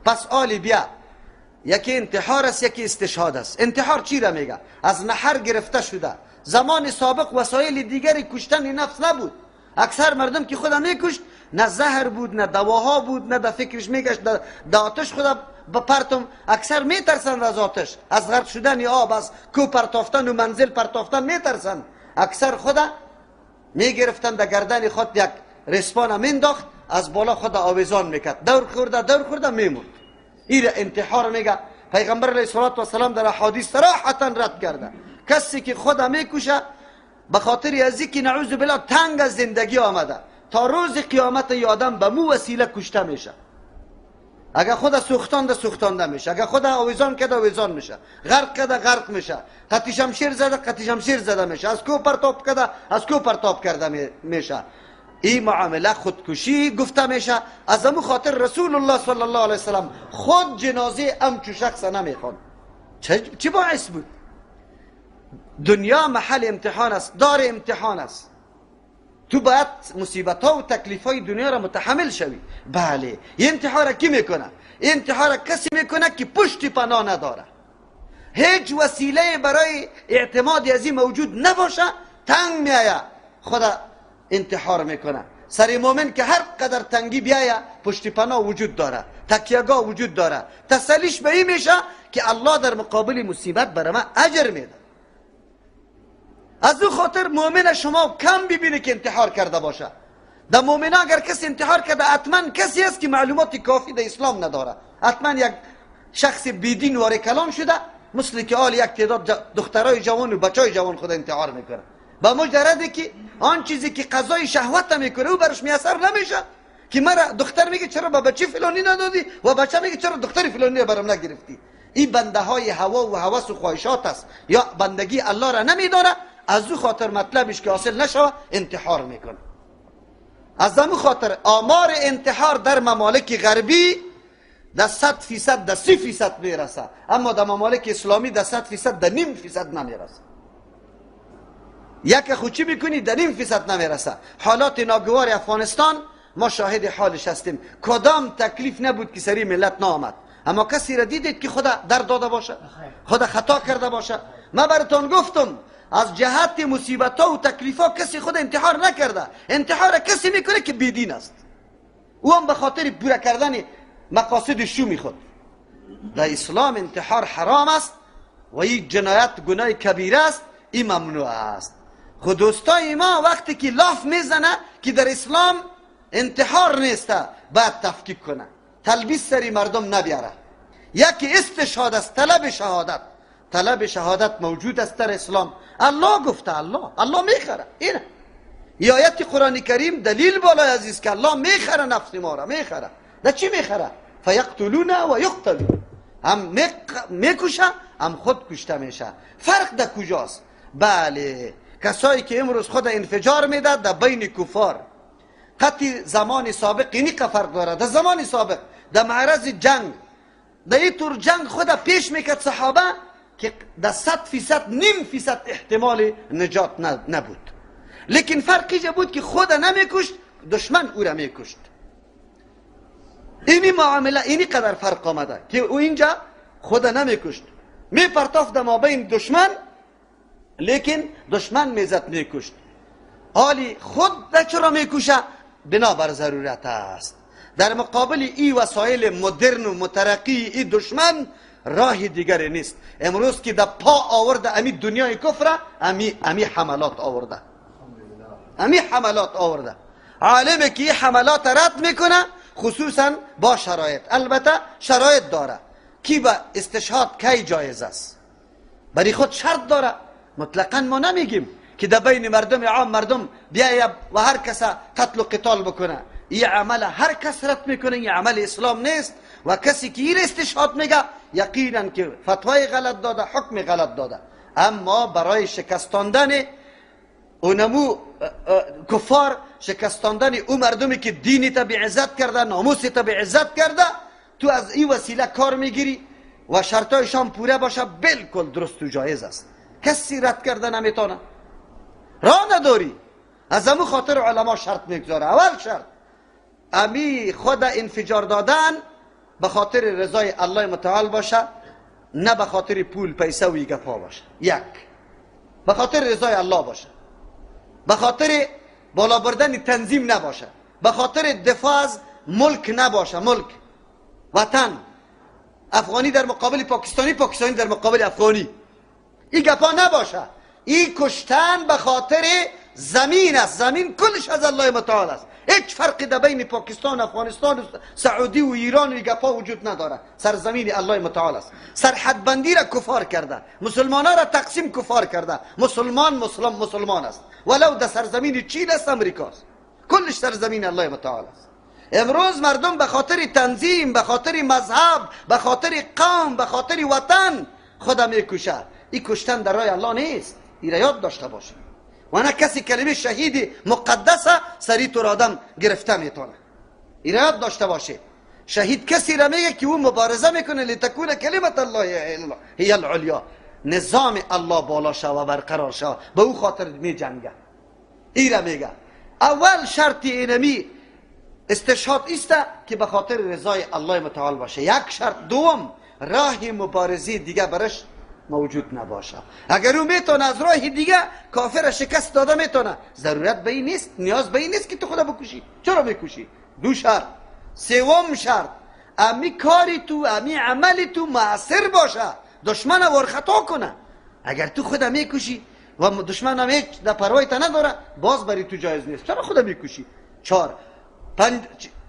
پس آلی بیا، یکی انتحار است، یکی استشهاد است. انتحار چی را میگه؟ از نحر گرفته شده. زمان سابق وسایل دیگری کشتن نفس نبود. اکثر مردم که خدا میکشت نه زهر بود، نه دواها بود، نه در فکرش میگشت در آتش خدا بپرتم. اکثر میترسند از آتش، از غرق شدن آب، از کو پرتافتن و منزل پرتافتن میترسند. اکثر خدا میگرفتند در گردن خود یک رسپان مینداخت، از بالا خدا آویزان میکرد، دور خورده دور خورده میمرد. این انتحار میگه. پیغمبر علیه الصلاة در احادیث صراحتا رد کرده کسی که خدا میکشه به خاطر از اینکه نعوذ بالله تنگ از زندگی آمده، تا روز قیامت ای آدم به مو وسیله کشته میشه. اگر خدا سوختانده سوختانده میشه، اگر خدا آویزان کرده آویزان میشه، غرق کرده غرق میشه، قطی شمشیر زده قطی شمشیر زده میشه، از کو پرتاب کرده از کو پرتاب کرده میشه. این معامله خودکشی گفته میشه. از امو خاطر رسول الله صلی الله علیه وسلم خود جنازه امچو شخص نمیخوان. چه باعث بود؟ دنیا محل امتحان است، دار امتحان است. تو باید مصیبت ها و تکلیف های دنیا را متحمل شوی. بله، این انتحار کی میکنه؟ انتحار کسی میکنه که پشت پناه نداره، هیچ وسیله برای اعتماد از این موجود نباشه، تنگ میآید خدا انتحار میکنه. سر مومن که هر قدر تنگی بیایه پشت پناه وجود داره، تکیهگاه وجود داره، تسلیش به این میشه که الله در مقابل مصیبت برای من اجر میده. از او خاطر مؤمن شما کم ببینه که انتحار کرده باشه. در مؤمن اگر کسی انتحار کرده حتما کسی است که معلومات کافی در اسلام نداره، حتما یک شخص بیدین واره کلام شده، مثل که آل یک تعداد دخترای جوان و بچای جوان خود انتحار میکنه. با مجرده که آن چیزی که قضای شهوت میکنه او برش میسر نمیشه، که مرا دختر میگه چرا با بچه فلانی ندادی و بچه میگه چرا دختر فلانی برام نگرفتی. این بنده های هوا و هوس و خواهشات است، یا بندگی الله را نمیدانه، از او خاطر مطلبش که حاصل نشوه انتحار میکنه. از او خاطر آمار انتحار در ممالک غربی در 100% در 30% میرسه، اما در ممالک اسلامی در 100% در 0.5% نمیرسه. یک خود چی میکنی در 0.5% نمیرسه. حالات ناگوار افغانستان ما شاهد حالش هستیم. کدام تکلیف نبود که سری ملت نآمد، اما کسی را دیدید که خدا در داده باشه، خدا خطا کرده باشه؟ ما براتون گفتم از جهت مصیبت ها و تکلیف ها کسی خود انتحار نکرده. انتحار کسی میکنه که بیدین است، او هم به خاطر پوره کردن مقاصد شومی خود. در اسلام انتحار حرام است و این جنایت گناه کبیره است، این ممنوع است. خود دوستای ما وقتی که لاف میزنه که در اسلام انتحار نیست، باید تفکیک کنه، تلبیس سری مردم نبیاره. یکی استشهاد است، طلب شهادت. طلب شهادت موجود است در اسلام. الله گفته، الله میخره. اینه ای آیت قرآن کریم دلیل بالای عزیز که الله میخره نفس ما را میخره. در چی میخره؟ فیقتلون و یقتلون. هم میکشه هم خود کشته میشه. فرق در کجاست؟ بله، کسایی که امروز خود انفجار میده در بین کفار، قطعی زمان سابق اینی فرق داره. در زمان سابق در معرض جنگ، در این طور جنگ خود پیش میکرد صحابه که در 100% 0.5% احتمال نجات نبود. لیکن فرقی بود که خود نمیکشت، دشمن او را میکشت. اینی معامله اینی قدر فرق آمده که او اینجا خود نمیکشت، میپرتافت در مابین دشمن، لیکن دشمن میزد میکشت. حالی خود چرا میکشه؟ بنابر ضرورت است. در مقابل ای وسایل مدرن و مترقی ای دشمن راه دیگری نیست. امروز که در پا آورده امی دنیای کفر، امی حملات آورده، امی حملات آورده. عالمی که حملات رد میکنه خصوصا با شرایط، البته شرایط داره کی با استشهاد کی جایز است، برای خود شرط داره. مطلقا ما نمیگیم که در بین مردم عام مردم بیایه و هر کس قتل و قتال بکنه. این عمل هر کس رد میکنه، این عمل اسلام نیست. و کسی که این استشهاد میگه یقینا که فتوای غلط داده، حکم غلط داده. اما برای شکستاندن اونمو کفار، شکستاندن او مردمی که دینی تا به عزت کرده، ناموسی تا به عزت کرده، تو از این وسیله کار میگیری و شرطایشان پوره باشه، بالکل درست و جایز است. کسی رد کرده نمیتونه، راه نداری. از امو خاطر علما شرط میگذاره. اول شرط امی خود انفجار دادن به خاطر رضای الله متعال باشه، نه به خاطر پول پیسه و گپا باشه. یک، به خاطر رضای الله باشه، به خاطر بالا بردن تنظیم نباشه، به خاطر دفاع از ملک نباشه، ملک وطن، افغانی در مقابل پاکستانی، پاکستانی در مقابل افغانی، این گپا نباشه. این کشتن به خاطر زمین است، زمین کلش از الله متعال است. هیچ فرقی در بین پاکستان، افغانستان، سعودی و ایران و گپا وجود نداره. سرزمین الله متعال است. سرحد بندی را کفار کرده، مسلمان را تقسیم کفار کرده. مسلمان مسلم مسلمان است، ولو در سرزمین چین است، امریکاست، کلش سرزمین الله متعال است. امروز مردم به خاطر تنظیم، به خاطر مذهب، به خاطر قوم، به خاطر وطن خدا میکشه. این کشتن در راه الله نیست، این را یاد داشته باشید. و نه کسی کلمه شهید مقدس سری تو آدم گرفته میتونه. این را یاد داشته باشه. شهید کسی را میگه که او مبارزه میکنه لتکون کلمت الله هی العلیا، نظام الله بالا شوه و برقرار شوه، به او خاطر میجنگه. این را میگه. اول شرط اینمی استشهاد است که به خاطر رضای الله متعال باشه. یک شرط. دوم، راه مبارزه دیگه برش موجود نباشه. اگر او میتونه از راه دیگه کافر شکست داده میتونه، ضرورت به این نیست، نیاز به این نیست که تو خدا بکشی. چرا میکشی؟ دو شرط. سوم شرط، امی کاری تو، امی عملی تو مؤثر باشه، دشمن ور خطا کنه. اگر تو خدا میکشی و دشمن هم هیچ در پروای تا نداره، باز بری تو جایز نیست. چرا خدا میکشی؟ چهار پنج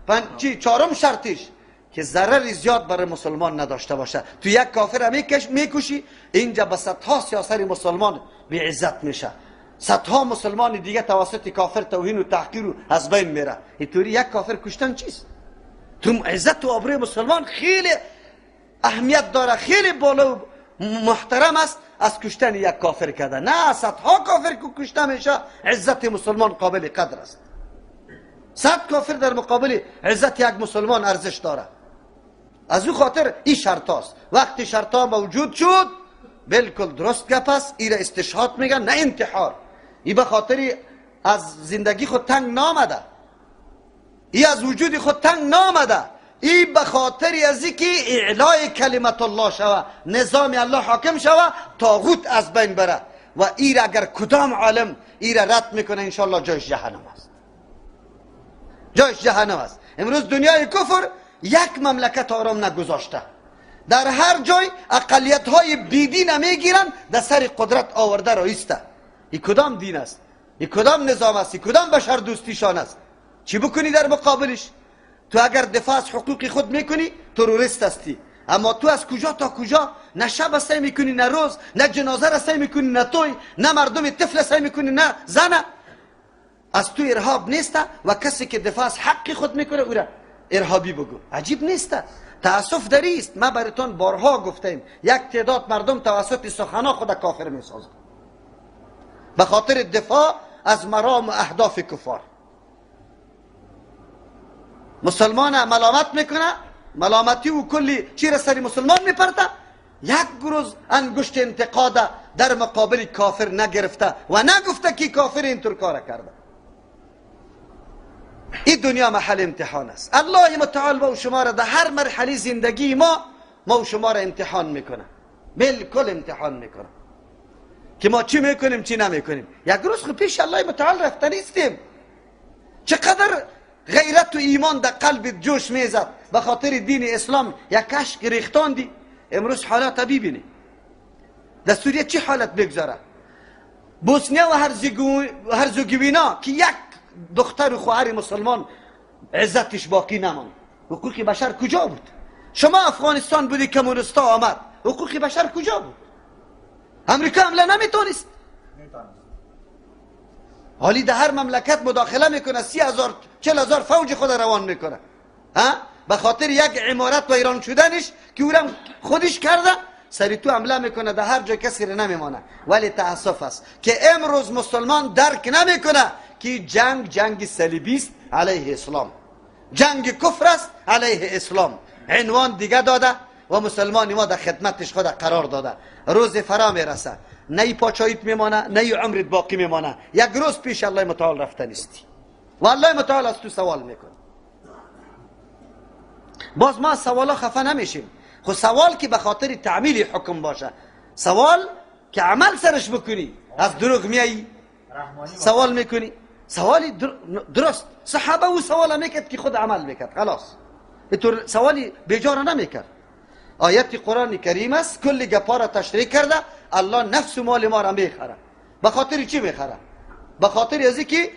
پنج چی چهارم شرطش که ضرر زیاد برای مسلمان نداشته باشه. تو یک کافر میکشی، اینجا به صدها سیاسر مسلمان بی عزت میشه، صدها مسلمان دیگه توسط کافر توهین و تحقیر و از بین میره. اینطوری یک کافر کشتن چیست؟ تو عزت و آبروی مسلمان خیلی اهمیت داره، خیلی بالا و محترم است از کشتن یک کافر کرده. نه، صدها کافر که کشته میشه، عزت مسلمان قابل قدر است. 100 کافر در مقابل عزت یک مسلمان ارزش داره. از او خاطر این شرط هاست. وقتی شرط ها موجود شد، بالکل درست گپ است، ای را استشهاد میگن، نه انتحار. ای به خاطر از زندگی خود تنگ نامده، ای از وجود خود تنگ نامده، ای به خاطر از که اعلای کلمت الله شوه، نظام الله حاکم شوه، طاغوت از بین بره. و ای را اگر کدام عالم ای را رد میکنه، انشالله جایش جهنم است، جایش جهنم است. امروز دنیای کفر یک مملکت آرام نگذاشته. در هر جای اقلیت های بیدین میگیرن، در سر قدرت آورده رایسته. این کدام دین است؟ این کدام نظام است؟ این کدام بشر دوستیشان است؟ چی بکنی در مقابلش؟ تو اگر دفاع از حقوق خود میکنی تروریست هستی، اما تو از کجا تا کجا نه شب سعی میکنی نه روز، نه جنازه را سعی میکنی نه توی، نه مردم طفل سعی میکنی نه زنه. از تو ارهاب نیست و کسی که دفاع از حق خود میکنه او را ارهابی بگو. عجیب نیست؟ تاسف داری است. ما براتون بارها گفتیم یک تعداد مردم توسط سخنا خود کافر میسازند به خاطر دفاع از مرام و اهداف کفار. مسلمان ملامت میکنه، ملامتی و کلی چی را سری مسلمان میپرده، یک روز انگشت انتقاد در مقابل کافر نگرفته و نگفته که کافر اینطور کار کرده. این دنیا محل امتحان است. الله متعال ما و شما را در هر مرحله زندگی ما و شما را امتحان میکنه، بالکل امتحان میکنه که ما چی میکنیم چی نمیکنیم. یک روز خب پیش الله متعال رفته نیستیم. چقدر غیرت و ایمان در قلب جوش میزد به خاطر دین اسلام، یک اشک ریختاندی. امروز حالات ببینی در سوریه چی حالت بگذاره، بوسنیا و هرزگوینا که یک دختر و خواهر مسلمان عزتش باقی نماند. حقوق بشر کجا بود؟ شما افغانستان بودی کمونستا آمد، حقوق بشر کجا بود؟ امریکا حمله نمیتونست. حالی در هر مملکت مداخله میکنه، 30,000 40,000 فوج خود روان میکنه، ها، به خاطر یک عمارت و ایران شدنش که اورم خودش کرده، سری تو حمله میکنه، در هر جای کسی رو نمیمانه. ولی تاسف است که امروز مسلمان درک نمیکنه که جنگ جنگ صلیبی است علیه اسلام، جنگ کفر است علیه اسلام. عنوان دیگه داده و مسلمان ما در خدمتش خود قرار داده. روز فرا میرسه، نه پاچاییت میمانه نه عمرت باقی میمانه. یک روز پیش الله متعال رفته نیستی و الله متعال از تو سوال میکنه. باز ما سوالا خفه نمیشیم. خب سوال که به خاطر تعمیل حکم باشه، سوال که عمل سرش بکنی، از دروغ میایی سوال میکنی، سوالی درست. صحابه او سوال میکرد که خود عمل میکرد، خلاص اینطور سوالی بیجا را نمیکرد. آیت قرآن کریم است، کل گپا را تشریح کرده. الله نفس و مال ما را میخره. به خاطر چی میخره؟ به خاطر از که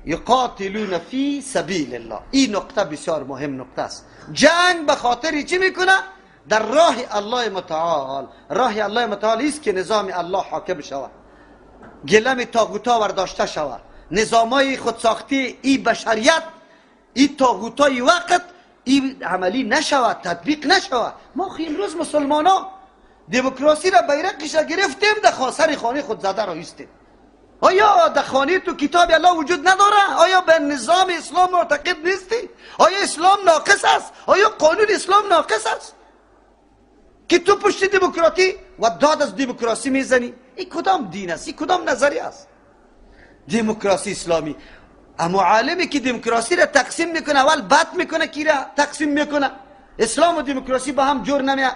یقاتلون فی سبیل الله. این نقطه بسیار مهم نقطه است. جنگ به خاطر چی میکنه؟ در راه الله متعال. راه الله متعال است که نظام الله حاکم شود، گلم طاغوتا برداشته شود، نظامای خودساختی ای بشریت، ای طاغوتای وقت ای عملی نشود، تطبیق نشود. ما امروز مسلمان ها دموکراسی را بیرقش را گرفتیم، در سر خانه خود زده را ایستیم. آیا در خانه تو کتاب الله وجود نداره؟ آیا به نظام اسلام معتقد نیستی؟ آیا اسلام ناقص است؟ آیا قانون اسلام ناقص است که تو پشت دموکراتی و داد از دموکراسی میزنی؟ این کدام دین است؟ این کدام نظریه است؟ دموکراسی اسلامی. اما عالمی که دموکراسی را تقسیم میکنه، اول بد میکنه کی را تقسیم میکنه. اسلام و دموکراسی با هم جور نمیه.